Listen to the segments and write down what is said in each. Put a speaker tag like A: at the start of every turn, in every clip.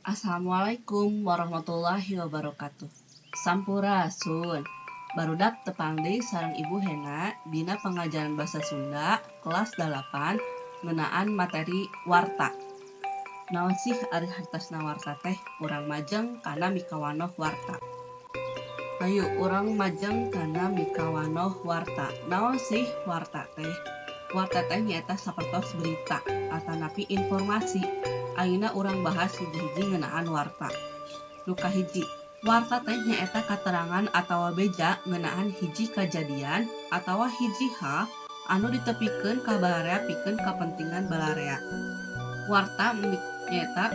A: Assalamualaikum warahmatullahi wabarakatuh. Sampurasun. Barudak, tepang deui sareng Ibu Hena dina pangajaran basa Sunda kelas 8 ngeunaan materi warta. Naon sih ari hartosna warta teh? Urang majeng kana mikawanoh warta. Hayu urang majeng kana mikawanoh warta. Naon sih warta teh? Warta teh nyaeta sapertos berita atanapi informasi. Ayeuna urang bahas hiji-hiji ngeunaan warta. Nu kahiji, warta teh nyaeta katerangan atawa beja ngeunaan hiji kajadian atawa hiji hal anu ditepikeun ka balarea pikeun kapentingan balarea. Warta nyaeta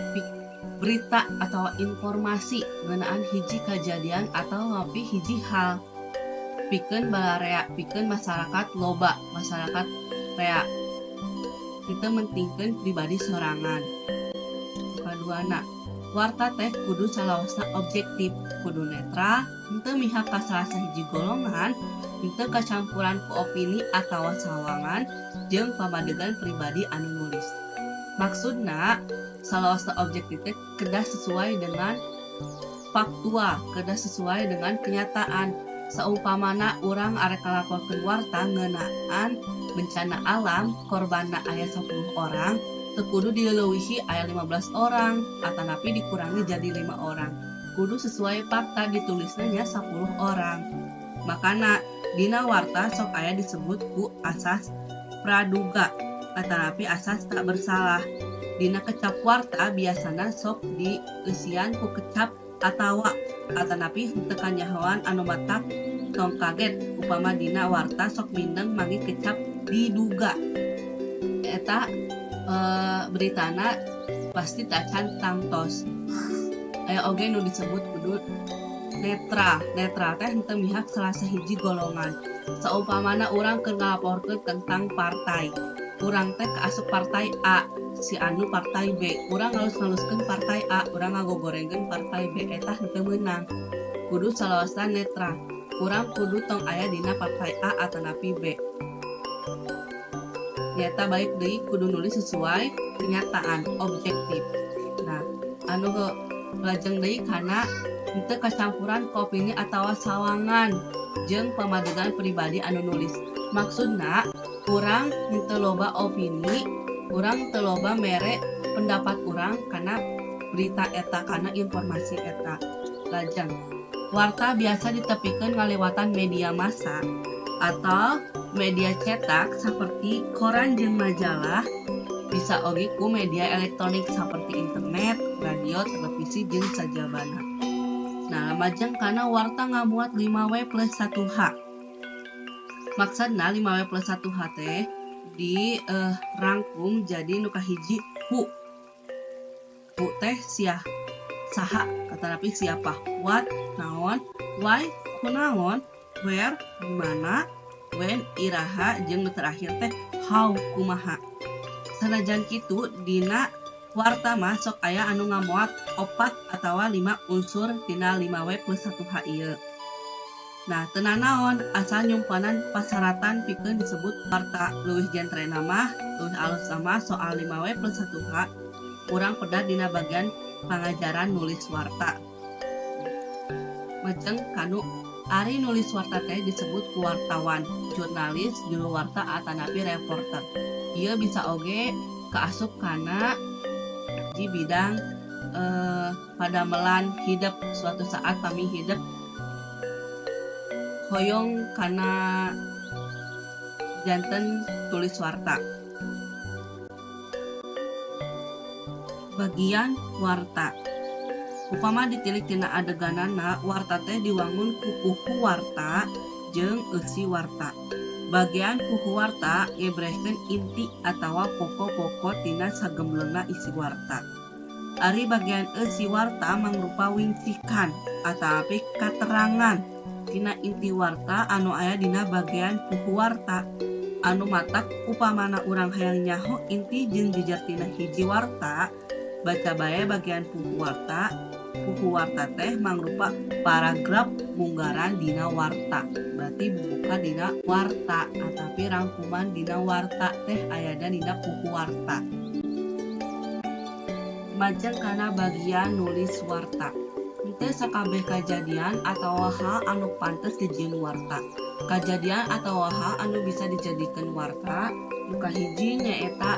A: berita atawa informasi ngeunaan hiji kajadian atanapi hiji hal pikeun balarea, pikeun masyarakat loba, masyarakat rea. Henteu mentingkeun pribadi sorangan. Kaduana, warta teh kudu salawasna objektif, kudu netral, henteu mihak ka salah sahiji golongan, henteu kacampuran ku opini atawa sawangan jeung pamadegan pribadi anu nulis. Maksudna salawasna objektif teh kedah sesuai dengan faktual, kedah sesuai dengan kenyataan. Saumpamana urang arek ngalaporkeun warta ngeunaan bencana alam, korbanna aya 10 orang, teu kudu dileuwihi aya 15 orang atanapi dikurangi jadi 5 orang. Kudu sesuai fakta, ditulisna nya 10 orang. Makana dina warta sok aya disebut ku asas praduga atanapi asas tak bersalah. Dina kecap warta biasana sok dieusian ku kecap atawa atanapi henteu kanyahoan, anu matak tong kaget upama dina warta sok mindeng manggih kecap "diduga". Eta beritana pasti tacan tangtos. Aya oge nu disebut kudu netral. Netral teh henteu mihak salah sahiji golongan. Saumpamana urang keur ngalaporkeun tentang partai, urang teh kaasup partai A, si anu partai B, urang ngalus-ngaluskeun partai A, urang ngagogorengkeun partai B, eta henteu meunang. Kudu salawasna netral, urang kudu tong aya dina partai A atanapi B. Nyata balik deui, kudu nulis sesuai kenyataan, objektif. Nah, anu lajeng deui kana henteu kacampuran ku opini atawa sawangan jeung pamadegan pribadi anu nulis. Maksudna urang henteu loba opini, urang teu loba mere pendapat urang kana berita eta, kana informasi eta. Lajeng, warta biasa ditepikeun ngaliwatan media massa atau media cetak seperti koran jeung majalah, bisa oge ku media elektronik seperti internet, radio, televisi, jeung sajabana. Nah, lamajeng kana warta ngamuat 5W plus 1H. Maksudna 5W plus 1H teh di rangkum jadi nu kahiji, who. Who teh sia saha atanapi siapa, what naon, why kunaon, where di mana, when iraha, jeung nu terakhir teh how kumaha. Sanajan kitu, dina warta mah sok aya anu ngamuat opat atawa 5 unsur tina 5W plus 1H ieu. Nah, teu nanaon asal nyumponan pasaratan pikeun disebut warta. Leuwih jentrena mah, leuwih alus mah, soal 5W plus 1H urang pedah dina bagian pangajaran nulis warta. Majeng kanu ari nulis warta teh disebut ku wartawan, jurnalis, juru warta, atanapi reporter. Ieu bisa oge kaasup kana di bidang padamelan hidep. Suatu saat pami hidep hoyong kana janten tulis warta. Bagian warta. Upama ditilik tina adeganana, warta teh diwangun ku puhu warta jeung eusi warta. Bagian puhu warta ngebrehkeun inti atawa pokok-pokok tina sagemblengna isi warta. Ari bagian eusi warta mangrupa wingcikan atawa katerangan tina inti warta anu aya dina bagian puhu warta. Anu matak upamana urang hayang nyaho inti jeung jejer tina hiji warta, baca bae bagian puhu warta. Puhu warta teh mangrupa paragraf munggaran dina warta, berarti buka dina warta atapi rangkuman dina warta teh ayana dina puhu warta. Majeng kana bagian nulis warta. Henteu sakabeh kajadian atawa hal anu pantes dijieun warta. Kajadian atawa hal anu bisa dijadikeun warta nu kahiji nyaeta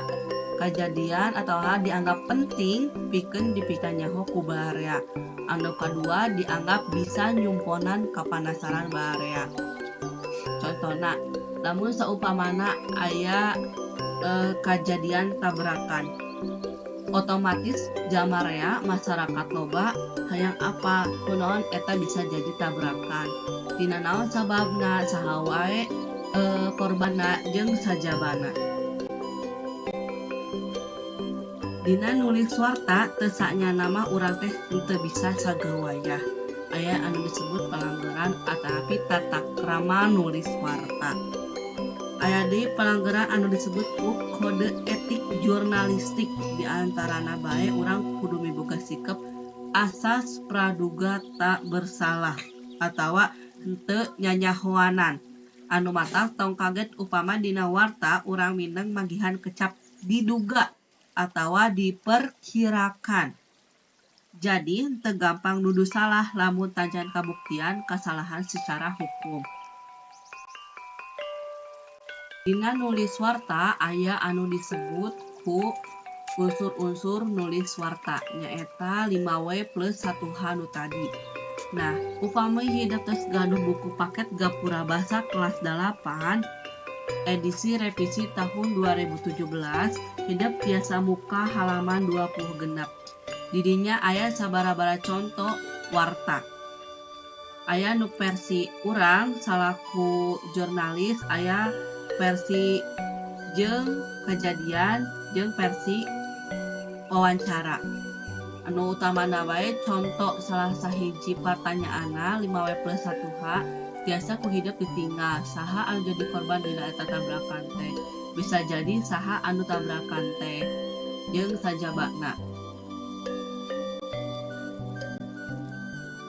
A: kajadian atawa hal dianggap penting pikeun dipikanyaho ku baraya. Anu kadua dianggap bisa nyumponan kapanasaran baraya. Contona, lamun saupamana aya kajadian tabrakan, otomatis jalma rea masyarakat loba hayang apa kunaon eta bisa jadi tabrakan, tina naon sababna, saha wae korbanna jeung sajabana. Dina nulis warta teu sanyana mah urang teh teu bisa sagawayah. Aya anu disebut pelanggaran atapi tata krama nulis warta. Aya deui pelanggaran anu disebut ku kode etik jurnalistik, di antarana bae urang kudu miboga sikep asas praduga tak bersalah atawa henteu nyanyahoanan. Anu matak tong kaget upama dina warta urang mindeng manggihan kecap diduga atawa diperkirakan. Jadi henteu gampang nuduh salah lamun tacan kabuktian kasalahan secara hukum. Dina nulis warta aya anu disebut ku unsur-unsur nulis warta nyaeta 5W plus 1H nu tadi. Nah, upami hidep tos gaduh buku paket Gapura Basa kelas 8 edisi revisi tahun 2017, hidep tiasa muka halaman 26. Didinya aya sabaraha conto warta. Aya nu versi urang salaku jurnalis, aya versi jeung kejadian jeung versi wawancara. Anu utamana wae conto salah sahiji pertanyaanna 5W plus 1H tiasa ku hidep ditinggal saha anu jadi korban dina eta tabrakan teh, bisa jadi saha anu tabrakan teh jeung sajabana.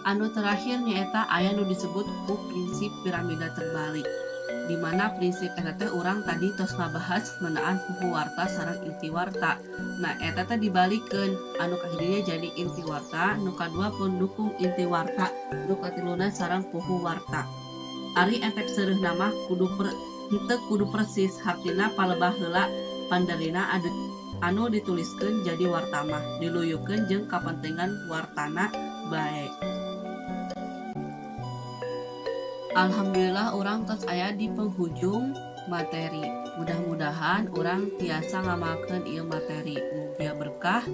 A: Anu terakhir nyaeta aya nu disebut ku prinsip piramida terbalik, di mana prinsip eta teh urang tadi tos ngabahas ngeunaan puhu warta sareng inti warta. Nah, eta teh dibalikeun, anu kahijina jadi inti warta, nu kadua pendukung inti warta, nu katiluna sareng puhu warta. Ari efek seureuhna mah kudu henteu kudu persis, hartina palebah heula panderina anu dituliskeun jadi warta mah diluyukeun jeung kapentingan wartana bae. Alhamdulillah urang tos aya di penghujung materi. Mudah-mudahan urang tiasa ngamalkeun ieu materi. Mugia berkah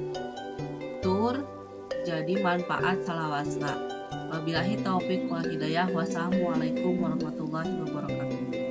A: tur jadi manfaat salawasna. Wabillahi taufik wal hidayah. Wassalamualaikum warahmatullahi wabarakatuh.